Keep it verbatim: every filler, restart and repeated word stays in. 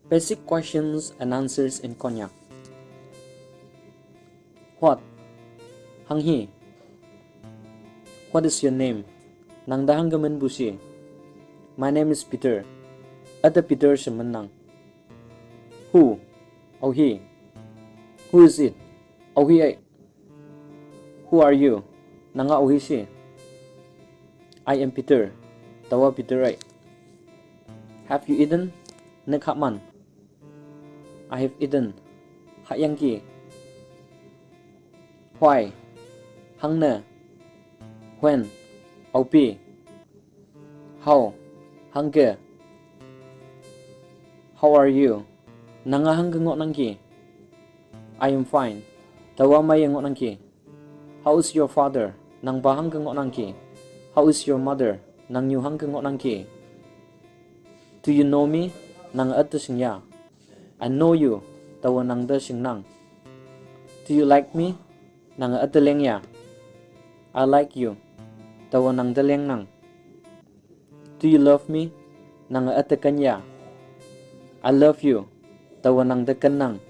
Basic questions and answers in Konyak. What? Hanghe. What is your name? Nang da hangke menpu shi? My name is Peter. Ata Peter she mennang. Who? Aohi. Who is it? Aohi ai. Who are you? Nanga aohi shi? I am Peter. Taowa Peter ai. Have you eaten? Ne kha man? I have eaten. Hayangki. Why? Hangne. When? Aopi. How? Hangke. How are you? Nanga hangke ngohnangki? I am fine. Taowa meiye ngohnangki. How is your father? Nangpa hangke ngohnangki? How is your mother? Nangnyu hangke ngohnangki? Do you know me? Nang ata shingya? I know you. Taowa nang te shingnang. Do you like me? Nang ata lengya? I like you. Taowa nang te lengnang. Do you love me? Nang ata kenya? I love you. Taowa nang te kennang.